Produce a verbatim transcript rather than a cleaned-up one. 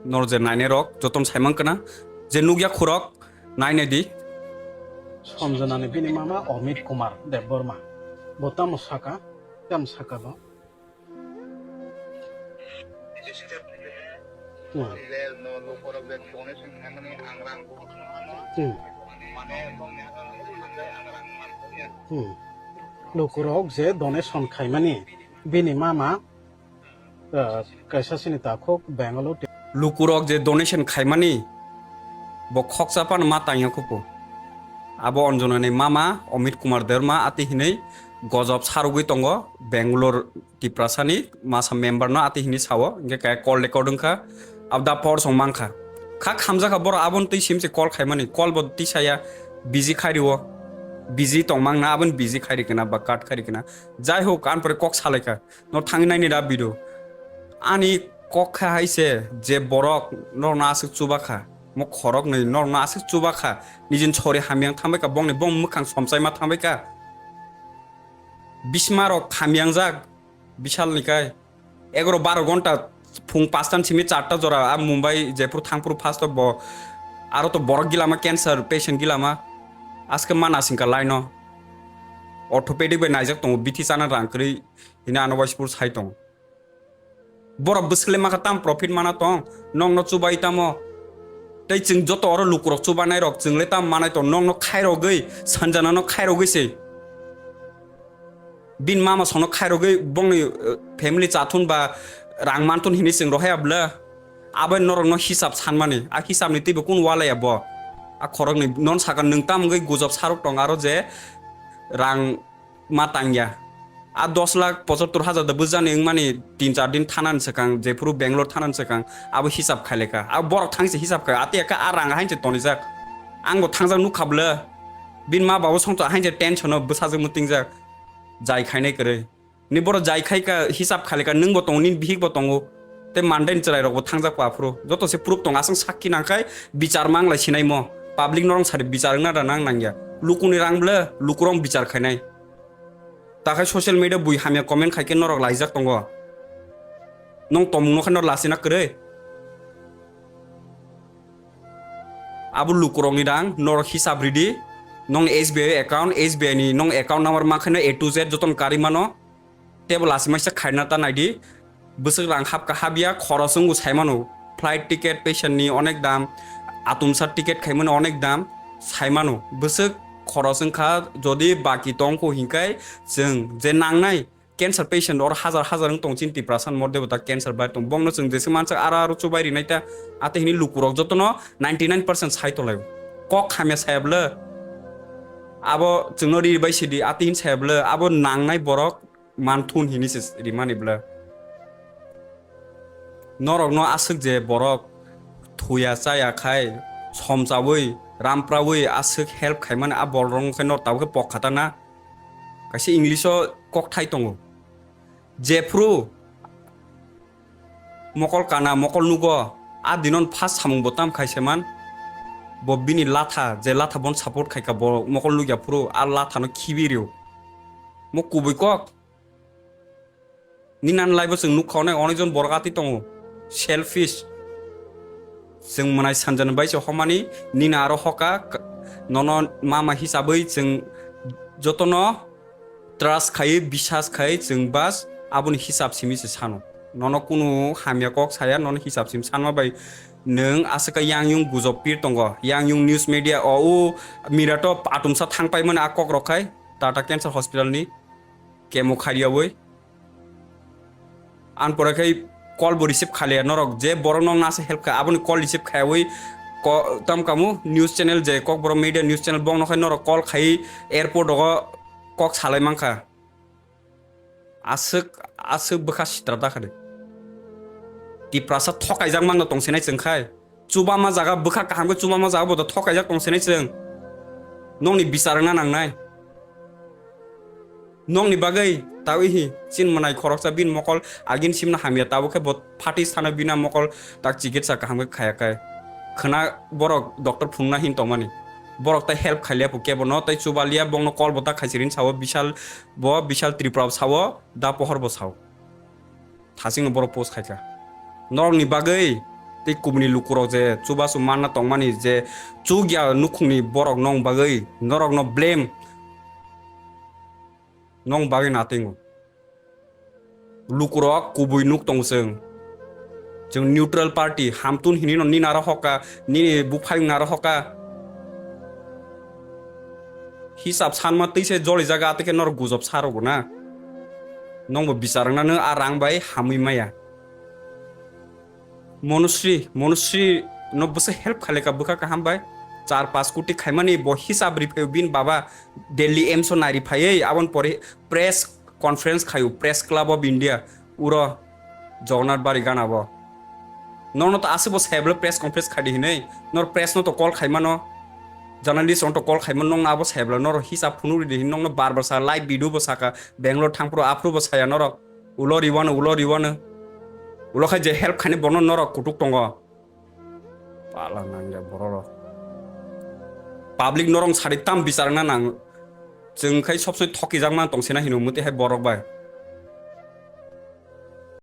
Nor je nainai rok joton saimang kana, je nukya khurok nainai di. Sanjana ni bini mama Amit Kumar Debbarma. Bo tamo saka, tam saka bo. Hmm. Hmm. Hmm. Lukurok je donation khaimani bini mama, ah, kaisa sini takhuk Bangalore. Lukurok je donation khaimani bo khoksa pan ma tangya khupu. Abo Anjana ni mama Amit Kumar Debbarma ati hinui gojop sarugwi tongo Bangalore. Tiprasani masa member no ati hini sao, hingke kaya call record wngkha, abda por song mankha. Kha khamjakha borok aboni twi simse call khaimani, call bo tisaya busy khairiwo, busy tongmangna aboni busy khairi kana ba cut khairi kana. Jai hok, an pore kok salaikha, no thangwi naini da bidu. Ani kok kha hai se je borok norokno aswk chubakha, mo khoroknwi norokno aswk chubakha, nijin sori hamyang thangbaikha, bongni bong mwkhang somchaima thangbaikha. Bismarok hamyangjak, Bishal ni kai egaroh baro ghonta phung pastan simi charta jora a Mumbai jephuru thangphuru first o bo aro to borok gilama cancer patient gilama aske mana singka line o orthopedic bai naijak tongo bithi chana rang kwrwi hini ano waisipur sai tongo. Borok bwswk le makha tam profit mana tong nokno chubai tamo tei chwng joto oro lukurok chubanai rok chwng le tam manai tong nokno khairogwi sanjanano khairogwi se. Bini mama sono khairogwi bongni, eh, family chathun ba rang manthun hini chwng rohaya bwle. Abo norokno hisab sanmani. A hisabni twibo kun walaya bo. A khoroknwi non sakha nwng tam wngwi gujok sarok tong aro je rang ma tangya. A dos lakh pochattor hajar da bujani wngmani tin char din thanani swkang, jephuru Bangalore thanani swkang, abo hisab khaileka. A borok thangse hisab khai, ati aka a rang hainse tonijak. Angbo thangjak nukha bwle. Bini ma babo songcha hainse tension o bwsajwk mwtingjak. Jai khainai kwrwi. Ni borok jai khai ka hisab khali ka nwng bo tongo, nini bihik bo tongo. Tei mandai ni chwrai rok bo thangjak pa phuru. Joto se proof tongo, aswng sakki nang khai bichar manglai sinai mo. Public norong sari bichar wngna da nang nangya. Lukuni rang ble, lukurong bichar khainai. Ta khai social media bui hamya comment khai khe norok laijak tongo. Nong tomung no khe nor lasina kwrwi. Abo lukurokni rang norok hisab ridi. Nong S B I account, S B I ni nong account number mankhaino A to Z jotono karwi mano. Tebo lasimaisa khaina ta naidi. Bwswk rang hapka hapya, khoros wngbo saimano. Flight ticket, patient ni onek dam, atumsa ticket khaimani onek dam, saimano. Bwswk khoros wngkha, jodi baki tongkho hinkai chwng je nangnai, cancer patient oro hajar hajar wng tong chini Tiprasa ni mor debota cancer bai tong. Bongno chwng jeswk mansak aro aro chubai rinai ta. Ate hini lukurok jotono ninety nine percent sai tolai. Kok hamya saya bwle. Abo chwngno ri bai sidi ate hin saya bwle. Abo nangnai borok manthun hini se rimani bwle. Norokno aswk je borok thuya chaya khai somchawi ramprawi aswk help khaimani a borok rok khe nor tabuk khe pok khatana. Kaisa English o kokthai tongo. Jephru mokol kana, mokol nugo, a dinon first samung bo tam khai se man. Bo bini latha, je latha bon support khai ka bo mokol nugya phuru a latha no khibi rio. Mo kubui kok. Nini ani life o chwng nukha onek, onek jon borok atwi tongo. Selfish. Chwng mwnai sanjani bai se homani, nini aro hoka, k-, nono mama hisabwi chwng jotono trust khai, bisas khai, chwng bas aboni hisab simi se sano. Nono kunu hamya kok saya, nono hisab simi sanma bai nwng aswk yang yung gujob pir tongo. Yang yung news media o u mirato atumsa thang paimani a kok rok khai Tata Cancer Hospital ni chemo khariyawi. An pore khai call bo receive khaliya norok je borok nong nasa help kha aboni call receive khaiwi ko-, tam kamu news channel je Kokborok media news channel bongno khai norok call khai airport rogo kok salai mankha. Aswk, aswk bwkha sitra da khade. Tiprasa thokaijak mangno tongsinai chwng khai. Chubama jaga bwkha kaham khe chubama jaga bo thokaijak tongsinai chwng. Nongni bichar wngna nangnai. Nongni bagwi tawi hi chin mwnai khoroksa bini mokol agin simna hamya tabuk khe bo phatwi sana bina mokol tak chikitsa kaham khe khaya khe. Khwna borok doctor phunukna hin tongmani. Borok tai help khailiya phu kebo no tai chubalia bongno call bo ta khaisirin sao Bishal bo Bishal Tripura sao da pohor bo sao. Thasingno borok post khaikha. Norokni bagwi Tei kubuni lukurok je chubachu manna tongmani je chukya nukhungni borok nong bagwi norokno blame nong bagwi natingo. Lukurok kubui nuk tongo chwng. Chwng neutral party, hamtun hinwi no nini aro hoka, nini buphayung aro hoka. Hisab sanma twi se joli jaga, atwi khe norok gujob sarogo na. Nongbo bichar wngna nw a rang bai hamwi maya. Monusri, Monusri no bwsa help khaileka bwkha kaham bai. Char paanch koti khaimani bo hisab riphaio bini baba Delhi AIIMS o nai riphaiwi aboni pore press conference khaio Press Club of India uro Jagannath Bari gana bo. Nono to aswk bo saibla press conference khadi hinwi nor press no to call khaimano, journalist no to call khaimano, nongno abo saibla noro hisab phunuk ridi hin nongno bar bar sa live video bo saka Bangalore thangphuru aphuru bo saya norok. Ulo riwano, ulo riwano. Ulo khai je help khani bono norok kutuk tongo. Pala nangya borok. Public norong sari tam bichar na nang. Chwng khai sob somoi thoki jak man tong sina hino muti hai borok bai.